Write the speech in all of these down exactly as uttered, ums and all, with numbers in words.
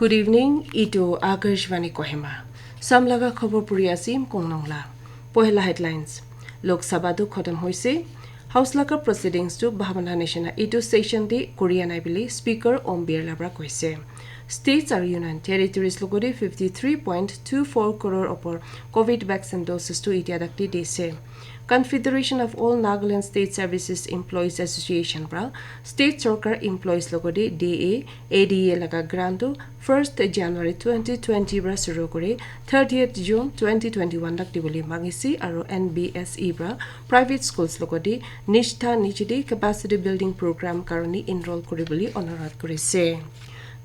Good evening, itu Akashvani Kohima. Samlaga khobor puri asim kongnong la. Pohela headlines. Lok Sabha tu khotom hoise. House laga proceedings tu bhabana nishina itu session de kuri anai bili Speaker Om Birla pra koise. States aru Union Territories logodi fifty three point two four crore opor COVID vaccine doses tu itia dakti dise. Confederation of All Nagaland State Services Employees Association pra state sorkar employees logodi D A, A D A laga grant tu first January twenty twenty pra suru kuri thirtieth June twenty twenty one tak dibole mangise aru N B S E pra private schools logodi nishtha nichidi capacity building program karone enroll kuribole onurodh kurise.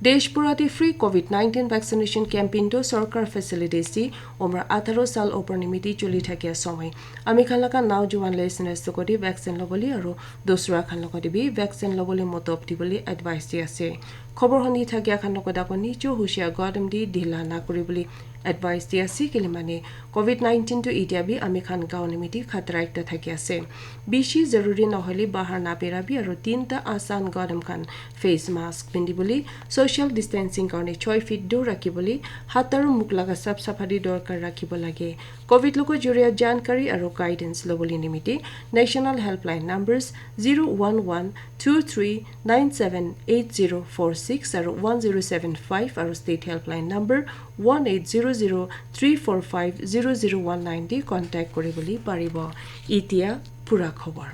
Desh pura te free COVID nineteen vaccination campaign tu sorkar facilities di umar atharo sal opor nimiti chuli thakia somoi ami khan laga naujuwan listeners logodi vaccine lobole aru dusra khan logodi bi vaccine lobole motob dibole advice di ase. Khobor huni thakia khan logot ako nicho hushia godam di dhila na kuribole advice di ase kile mane COVID nineteen tu itia bi ami khan gaon nimiti khatra ekta thaki ase. Bishi zaruri nohole bahar na bera bi aru tinta asan godam khan face mask pindibole, social distancing karone choi feet dur rakhibole, hat aru muk laga sap saphari dorkar rakhibo lage. COVID logo joria jankari aru guidance lobole nimiti National Helpline numbers zero one one two three nine seven eight zero four six aru one zero seven five aru state helpline number one eight zero zero three four five zero zero one nine di contact kuribole paribo. Itia pura khobor.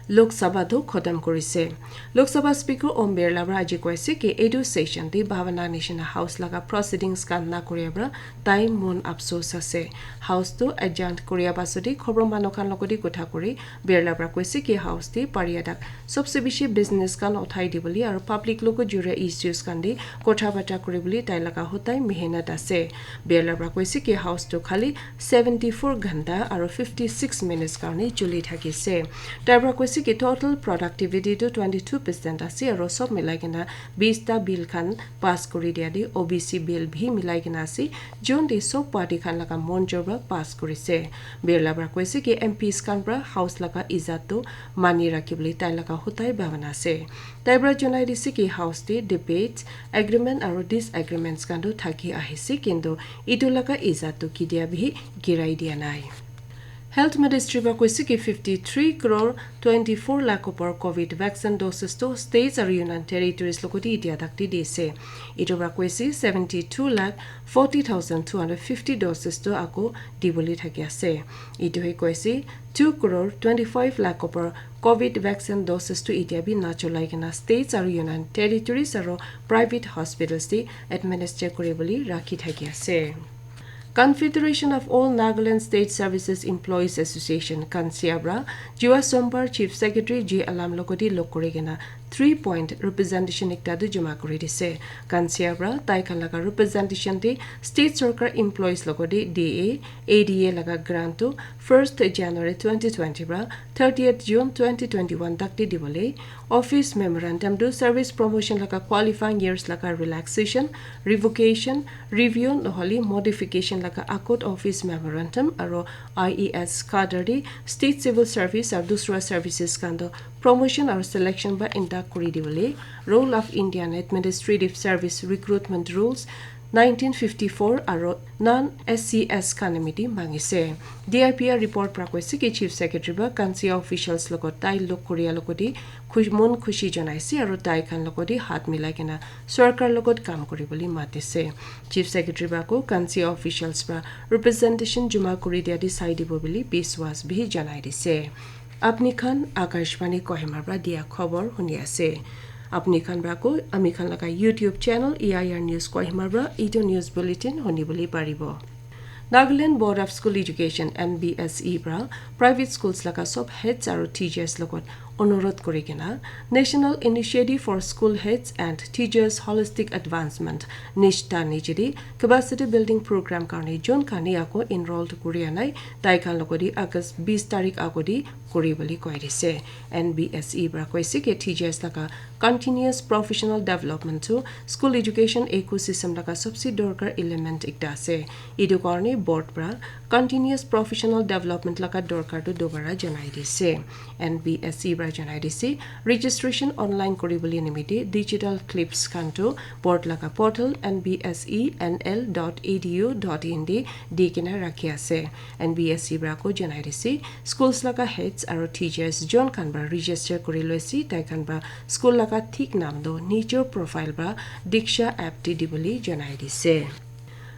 Lok Sabha tu khotom kurise. Lok Sabha Speaker Om Birla pra aji koise ki etu session te bhabana nishina House laga proceedings khan na kuria pra tai mon apsos ase. House tu adjourn kuria pasodi khobor manu khan logodi kotha kuri Birla pra koise ki House te paria dak sobse bishi business khan uthai dibole aru public logo jure issues khan de kotha bata kuribole tai laga hotai mehenat ase. Birla pra koise ki House tu khali seventy four ghanta aru fifty six minutes karone chuli thakise. Tai pra koise ki total productivity tu twenty two percent ase aru sob milai kena bista bill khan pass kuri dia di O B C bill bhi milai kena ase. Jun di sob party khan laga mon jor pra pass kurise. Birla pra koise ki M Ps khan pra House laga izat tu mani rakhibole tai laga hotai bhabana ase. Tai pra jonai dise ki House te debates, agreement aru disagreements khan tu thaki ahise kintu itu laga izat tu kidia bhi girai dia nai. Health Ministry pra koise ki fifty three crore twenty four lakh opor COVID vaccine doses tu states aru Union Territories logodi itia dakti dise. Itu pra koise seventy two lakh forty thousand two hundred fifty doses tu ako dibole thaki ase. Itu he koise two crore twenty five lakh opor COVID vaccine doses tu itia bi nacholai kena states aru Union Territories aru private hospitals te administer kuribole rakhi thaki ase. Confederation of All Nagaland State Services Employees Association, Kansia pra jua Sombar Chief Secretary G Alam logodi log kuri kena three point representation ekta tu joma kuri dise. Kansia pra tai khan laga representation te state sorkar employees logodi D A, A D A laga grant tu first January twenty twenty pra thirtieth June twenty twenty one tak te dibole, office memorandum tu service promotion laga qualifying years laga relaxation, revocation, review nohole modification laga akut office memorandum aru I A S cadre di state civil service aru dusra services khan tu promotion aru selection ba intact kuri dibole, role of Indian Administrative Service recruitment rules nineteen fifty four aru non S C S khan nimiti mangise. D I P R report pra koise ki Chief Secretary ba Kansia officials logot tai log kuria logodi khush-, mon khushi janaise aru tai khan logodi hat milai kena sorkar logot kam kuribole matise. Chief Secretary ba ko Kansia officials pra representation joma kuri dia di sai dibo bili biswas bhi janai dise. Apni khan Akashvani Kohima pra dia khobor huni ase. Apni khan pra ko ami khan laga YouTube channel E I R News Kohima pra itu news bulletin huni bole paribo. Nagaland Board of School Education, N B S E pra private schools laga sob heads aru teachers logot onurodh kuri kena National Initiative for School Heads and Teachers Holistic Advancement, nishta nichidi capacity building program karone jun khan ako enrolled kuri anai tai khan logodi August bis tarik agodi kuri bole koi dise. N B S E pra koise ki teachers laga continuous professional development tu school education ecosystem laga sobse dorkar element ekta ase. Itu karone board pra continuous professional development laga dorkar tu dobara janai dise. N B S E pra janai dise. Registration online kuribole nimite digital clips khan tu board laga portal N B S E N L dot E D U dot in te di kena rakhi ase. N B S E pra ko janai dise, schools laga heads aro teachers jon khan pra register kuri loise, tai khan pra school laga thik nam tu nijor profile pra Diksha app te dibole janai dise.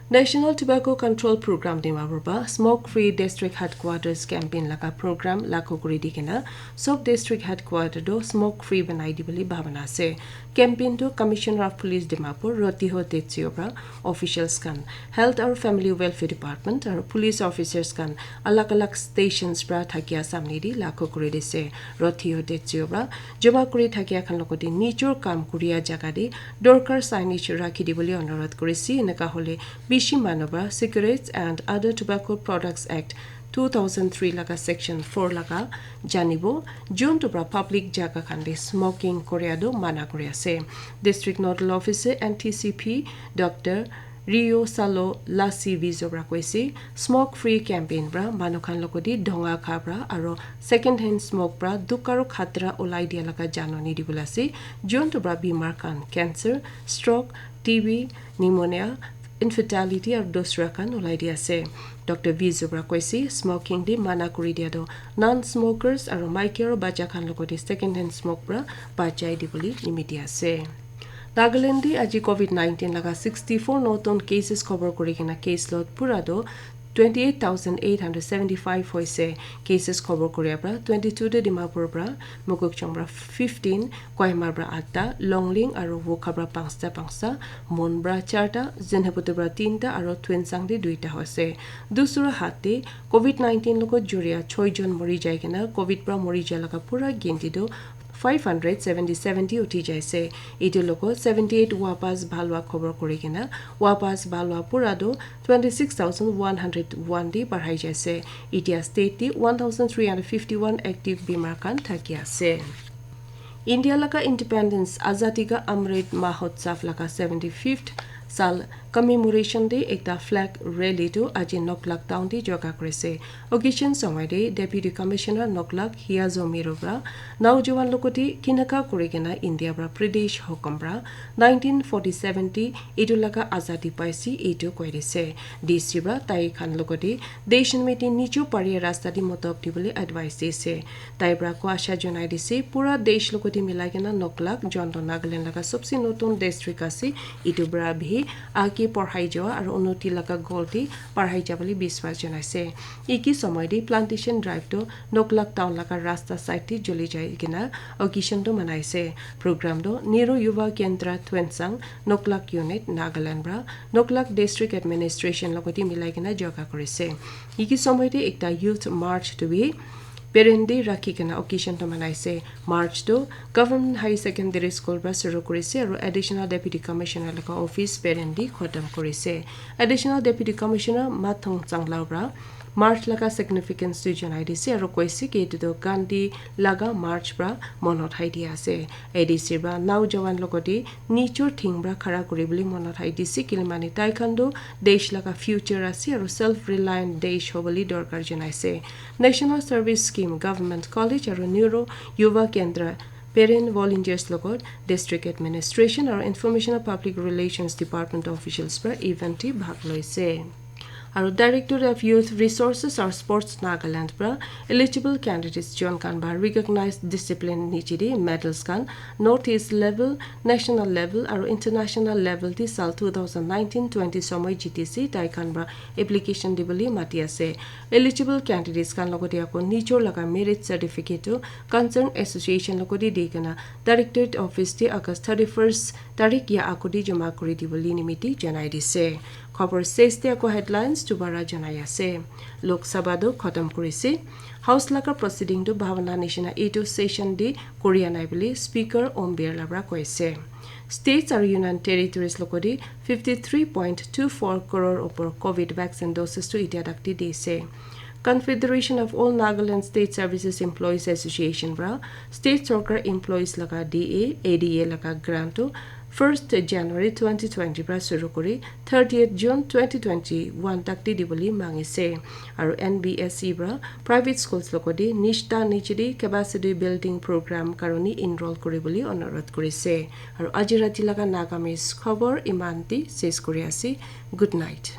National Tobacco Control Program Dimapur pra Smoke Free District Headquarters Campaign laga program lagu kuri di kena sob district headquarter tu smoke free banai dibole bhabana ase. Campaign tu Commissioner of Police Dimapur Rotiho Tetsio pra officials khan, Health aro Family Welfare Department aro police officers khan alag alag stations pra thakia samne di lagu kuri dise. Rotiho Tetsio pra joma kuri thakia khan logote nijor kam kuria jaga te dorkar signage rakhi dibole onurodh kurise, eneka hole bishi manu pra Cigarettes and Other Tobacco Products Act two thousand three laga section four laga janibo, juntu pra public jaga khan te smoking koria tu mana kuri ase. District Nodal Officer N T C P Doctor Rio Salo Lasi Vizo pra koise, smoke free campaign pra manu khan logote dhonga kha pra aro second hand smoke pra dukh aro khatra ulai dia laga janani dibole ase, juntu pra bimar khan cancer, stroke, T B, pneumonia, infertility aro dusra khan ulai di ase. Doctor Vizo pra koise, smoking te mana kuri dia tu non-smokers aro maiki aro bacha khan logote second hand smoke pra bachai dibole nimiti ase. Nagaland te aji covid nineteen laga sixty four notun cases khobor kuri kena case load pura tu twenty eight thousand eight hundred seventy five hoise. Cases khobor kuria pra twenty two te Dimapur pra, Mokokchung pra fifteen, Kohima pra atta, Longleng aro Wokha pra pansta pansta, Mon pra charta, Zunheboto pra tinta aro Tuensang te duita hoise. Dusra hat te covid nineteen logot juria choi jon mori jai kena covid pra mori ja laga pura ginti tu five hundred seventy seven te uthi jaise. Etu logot seventy eight wapas bhal hwa khobor kuri kena wapas bhal hwa pura tu twenty six thousand one hundred one te barhai jaise. Etia state te one thousand three hundred fifty one active bimar khan thaki ase. India laga Independence Azadi Ka Amrit Mahotsav laga seventy fifth sal commemoration te ekta flag rally tu aji Noklak town te joga kurise. Occasion somoi te Deputy Commissioner Noklak Hiyazo Miro pra naujawan logote kinaka kuri kena India pra British hukum pra nineteen forty seven te etu laga azadi paise etu koi dise. D C pra tai khan logote desh nimite niju pari rasta te motok dibole advice dise. Tai pra ko asha janai dise pura desh logote milai kena Noklak jonto Nagaland laga sobse notun district ase. Etu pra bhi age porhai jawa aro unnoti laga goal te parhai jabole biswas janaise. Eki somoi te plantation drive tu Noklak town laga rasta side te juli jai kena occasion tu manaise. Program tu Nehru Yuva Kendra Tuensang, Noklak Unit, Nagaland pra Noklak District Administration logote milai kena joga kurise. Eki somoi te ekta youth march tu bhi parent te rakhi kena occasion tu manaise. March tu Government High Secondary School pra shuru kurise aro Additional Deputy Commissioner laga office parent te khotom kurise. Additional Deputy Commissioner Mathong Changlau pra march laga significance tu janai dise aro koise ki etu tu Gandhi laga march pra monot hai dia ase. A D C pra naujawan logote nijor thing pra khara kuribole monot hai dise, kilemani tai khan tu desh laga future ase aro self reliant desh hobole dorkar janaise. National Service Scheme, Government College aro Nehru Yuva Kendra parent volunteers logot district administration aro information and public relations department officials pra event te bhag loise. Aro Directorate of Youth Resources aro Sports Nagaland pra eligible candidates jon khan ba recognized discipline niche te medals khan North East level, national level aro international level te sal two thousand nineteen twenty somoi jitise tai khan pra application dibole mati ase. Eligible candidates khan logote ako nijor laga merit certificate tu concerned association logote di kena Directorate office te August thirty first tarik ya agute joma kuri dibole nimiti janai dise. Khobor ses te ako headlines dubara janai ase. Lok Sabha tu khatam kurise. House laga proceeding tu bhabana nishina etu session te koria nai bole Speaker Om Birla pra koise. States aro Union Territories logote fifty three point two four crore opor covid vaccine doses tu etia tak te dise. Confederation of All Nagaland State Services Employees Association pra state sorkar employees laga D A, A D A laga grant tu first January twenty twenty pra suru kuri thirtieth June twenty twenty-one tak te dibole mangise. Aru N B S E pra private schools logode Nishta Nijidi Capacity Building Program karone enroll kuribole onurodh kurise. Aru aji rati laga Nagamese khobor iman te ses kuri ase. Good night.